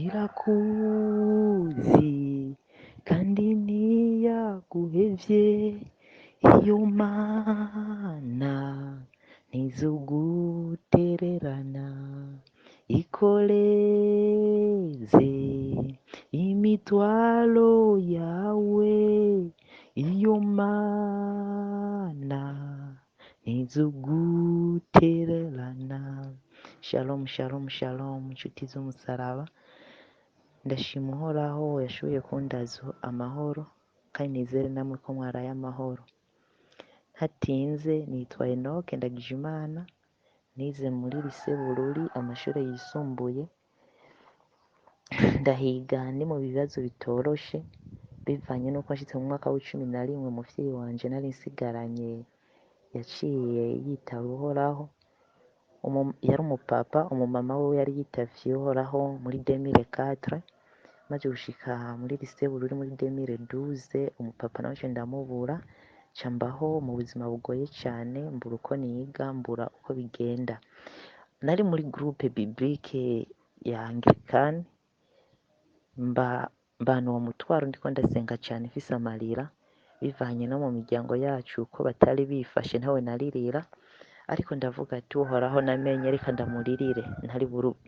Irakuzi kandi ntiyaguhevye. Iyo Mana ntizogutererana. Ikoreze imitwaro yawe. Iyo Mana ntizogutererana. Shalom, shalom, shalom, nshuti z'umusaraba. Ndashima Uhoraho yashoboye kundaza amahoro, kandi nizere namwe ko mwaraye amahoro. Ntatinze, nitwa Enoch Ndagijimana, nize muri Lycée Bururi amashuri yisumbuye, ndahiga ndi mu bibazo bitoroshe bivanye n'uko nshitse mu mwaka w'11, umuvyeyi wanje nari nsigaranye yaciye yitaba Uhoraho. Yari umupapa, umumama wiwe yari yitavye Uhoraho muri 2004. Maze gushika muri Lycée Bururi muri 2012, umupapa nawe nce ndamubura, nca mbaho mu buzima bugoye cane, mbura uko niga, mbura uko bigenda. Nari muri groupe biblique ya Anglikane, mba mbana uwo mutwaro, ndiko ndasenga cane mfise amarira bivanye no mu miryango yacu uko batari bifashe, ntawe naririra. Ariko ndavuga ati: "Uhoraho namenye, reka ndamuririre,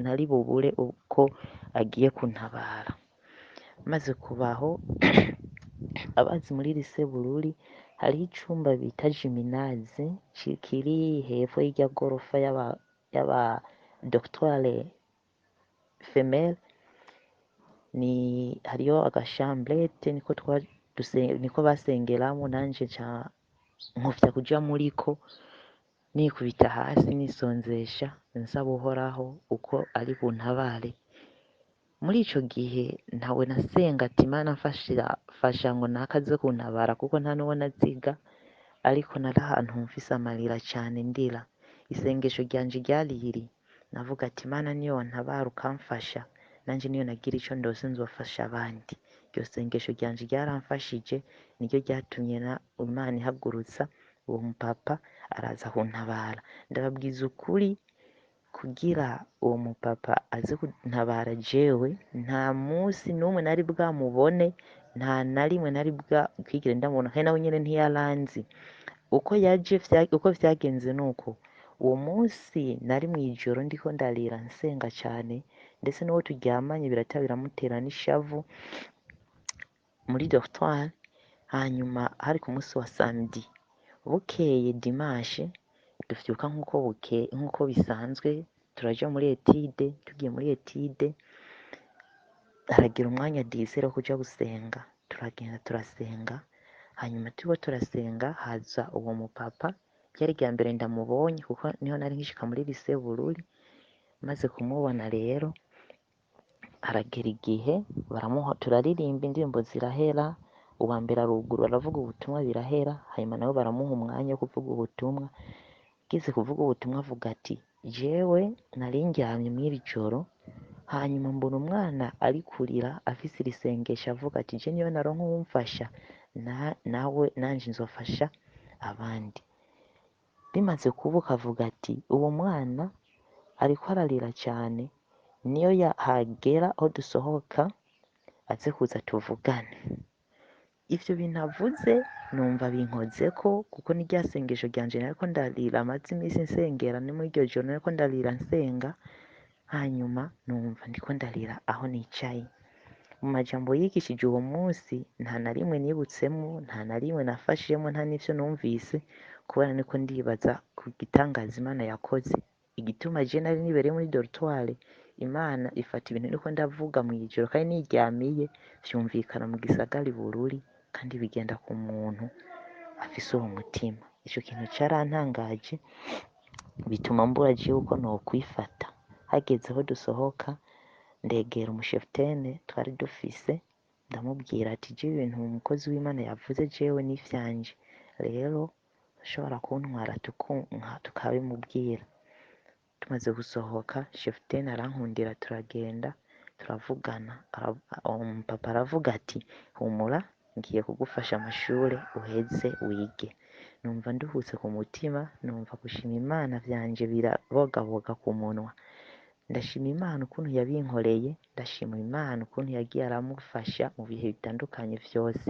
ntari bubure uko agiye kuntabara." Maze kubaho, abazi muri Lycée Bururi hariho icumba bita gymnase kiri hepfo y'irya gorofa y'aba dortoir femelle. Ni hariyo agachambrette niko twa niko basengeramo. Nanje nca nkofya kuja muriko, nikubita hasi, nisonzesha, nsaba Uhoraho uko ari buntabare. Muri ico gihe ntawe nasenga ati: "Mana mfasha, fasha," ngo nakaze kuntabara, kuko nta n'uwo naziga. Ariko nari ahantu mfise amarira cane, ndira. Isengesho ryanje ryari iri, navuga ati: "Mana, niyo wantabara ukamfasha, nanje niyo nagira ico ndose nzofasha abandi." Iryo sengesho ryanje ryaramfashije, niryo ryatumye na Imana ihagurutsa uwo mupapa araza kuntabara. Ndababwiza ukuri, kugira uwo mupapa aze kuntabara, jewe nta munsi n'umwe nari bwamubone, nta na rimwe nari bwigere ndamubona, kandi nawe nyene ntiyaranzi. Uko yaje uko vyagenze nuko uwo munsi nari mw'ijoro ndiko ndarira, nsenga cane, ndetse n'uwo turyamanye birata biramutera n'ishavu muri dortoir. Hanyuma hari ku munsi wa samedi, bukeye dimanche duvyuka nkuko buke nkuko bisanzwe, turaja muri étude. Tugiye muri étude, haragira umwanya 10 wo kuja gusenga, turagenda turasenga. Hanyuma turiko turasenga haza uwo mupapa. Ryari irya mbere ndamubonye, kuko niho nari nkishika muri Lycée Bururi. Maze kumubona rero, haragera igihe baramuha, turaririmba indirimbo zirahera, uwa mbere aruguru aravuga ubutumwa birahera, hanyuma nabo baramuha umwanya wo kuvuga ubutumwa. Ageze kuvuga ubutumwa avuga ati: "Jewe nari ndyamye mw'iri joro, hanyuma mbona umwana ari kurira afise iri sengesho, avuga ati: 'Je niyo naronka uwumfasha, nawe nanje nzofasha abandi.' Bimaze kubuka avuga ati: 'Uwo mwana ariko ararira cyane, niyo hagera aho dusohoka aze kuza tuvugane.'" Ivyo bintu avuze numva binkozeko, kuko ni rya sengesho ryanje nariko ndarira amaze iminsi nsengera. Ni muri iryo joro nariko ndarira nsenga, hanyuma numva ndiko ndarira aho nicaye. Mu majambo yigishije uwo munsi nta na rimwe nibutsemwo, nta na rimwe nafashemwo, nta n'ivyo numvise, kubera niko ndibaza ku gitangaza Imana yakoze, igituma je nari nibereye muri dortoir, Imana ifata ibintu niko ndavuga mw'ijoro kandi niryamiye, vyumvikana mu gisagara i Bururi, kandi bigenda ku muntu afise uwo mutima. Ico kintu carantangaje, bituma mbura jewe uko nokwifata. Hageze aho dusohoka, ndegera umucheftaine twari dufise, ndamubwira ati: "Je ibintu umukozi w'Imana yavuze jewe n'ivyanje, rero ushobora kuntwara tukabimubwira." Tumaze gusohoka, cheftaine arankundira, turagenda turavugana. Umupapa aravuga ati: "Humura, ngiye kugufasha amashure uheze wige." Numva nduhutse ku mutima, numva gushima Imana vyanje birabogaboga ku munwa. Ndashima Imana ukuntu yabinkoreye, ndashima Imana ukuntu yagiye aramufasha mu bihe bitandukanye vyose.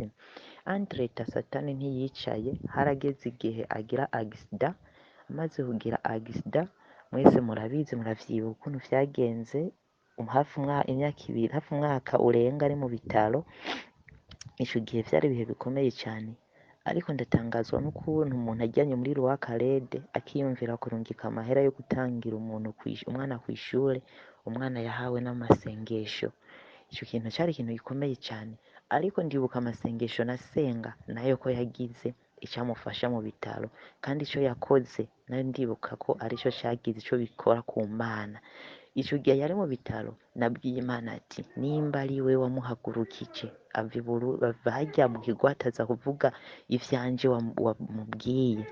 Andreta Satani ntiyicaye, harageze igihe agira agisida, amaze kugira agisida, mwese murabizi muravyibuka ukuntu vyagenze, hafi imyaka ibiri, hafi umwaka urenga ari mu bitaro. Ico gihe vyari ibihe bikomeye cane, ariko ndatangazwa n'ukuntu umuntu aryamye muri Rwakarede akiyumvira kurungika amahera yo gutangira umuntu umwana kw'ishure, umwana yahawe n'amasengesho. Ico kintu cari ikintu gikomeye cane, ariko ndibuka amasengesho nasenga nayo ko yagize icamufasha mu bitaro, kandi ico yakoze nayo ndibuka ko arico cagize ico bikora ku Mana. Ico gihe yari mu bitaro, nabwiye Imana ati nimba ari we wamuhagurukije ava ava harya mu kigwati aza kuvuga ivyanje wamubwiye,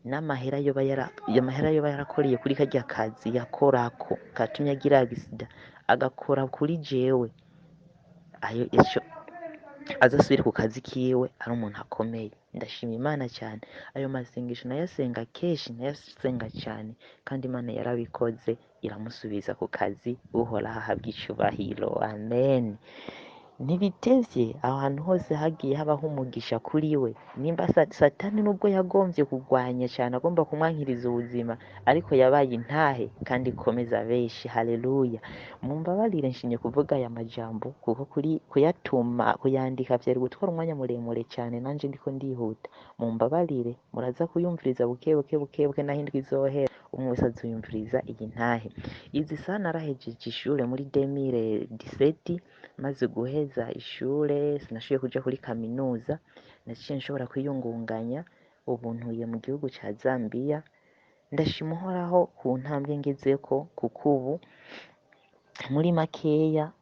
n'amahera yoba yara, amahera yoba yarakoreye kuri karya kazi yakorako katumye agira agisida, agakora kuri jewe, ayo ico aza asubire ku kazi kiwe ari umuntu akomeye. Ndashima Imana cyane, ayo masengesho nayasenga kenshi, nayasenga cyane, kandi Imana yarabikoze iramusubiza ku kazi. Uhoraho ahabwe icubahiro, amen. Ntibitevye aho hantu hose hagiye habaho umugisha kuri we. Nimba Satani nubwo yagomvye kugwanya cyane, agomba kumwankiriza ubuzima, ariko yabaye intahe kandi ikomeza benshi. Haleluya. Mumbabarire nshimye kuvuga aya majambo, kuko kuri kuyatuma kuyandika vyari gutwara umwanya muremure cyane, nanje ndiko ndihuta. Mumbabarire, muraza kuyumviriza buke buke buke buke, naho indwi izohera umwe wese azoyumviriza iyi ntahe. Izi saha narahejeje ishure muri 2017, maze guheza ishure sinashoboye kuja kuri kaminuza, naciye nshobora kwiyungunganya, ubu ntuye mu gihugu ca Zambia. Ndashima Uhoraho ku ntambwe ngezeko, kuko ubu muri makeya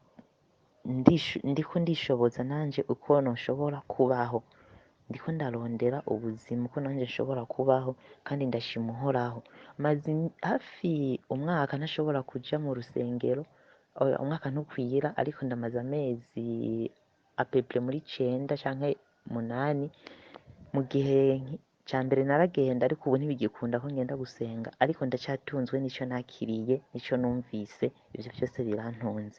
ndiko ndishoboza nanje uko noshobora kubaho, ndiko ndarondera ubuzima uko nanje nshobora kubaho, kandi ndashima Uhoraho. Maze hafi umwaka ntashobora kuja mu rusengero, oya, umwaka ntukwira, ariko ndamaze amezi apeple muri 9 canke 8. Mu gihe ca mbere naragenda, ariko ubu ntibigikunda ko ngenda gusenga, ariko ndacatunzwe n'ico nakiriye, n'ico numvise, ivyo vyose birantunze.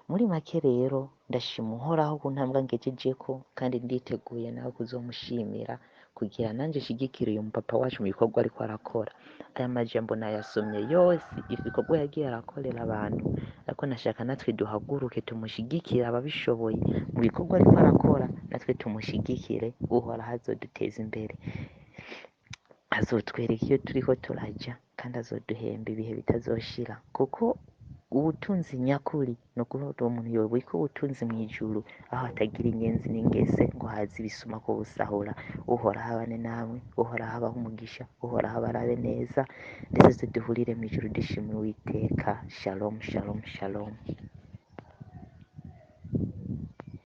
Muri make rero ndashima Uhoraho ku ntambwe ngejejeko, kandi nditeguye nawe kuzomushimira kugira nanje nshigikire uyu mupapa wacu mu bikorwa ariko arakora. Aya majambo nayasomye yose, ibikorwa yagiye arakorera abantu, ariko nashaka natwe duhaguruke tumushigikire ababishoboye mu bikorwa ariko arakora, natwe tumushigikire. Uhoraho azoduteza imbere, azotwereka iyo turiko turaja, kandi azoduhemba ibihe bitazoshira, kuko ubutunzi nyakuri ni ukuvuga umuntu yobika ubutunzi mw'ijuru, aho hatagira inyenzi n'ingese ngo haze ibisuma kubusahura. Uhoraho abane namwe, Uhoraho abahe umugisha, Uhoraho abarabe neza, ndetse duhurire mw'ijuru dushimira Uwiteka. Shalom, shalom, shalom.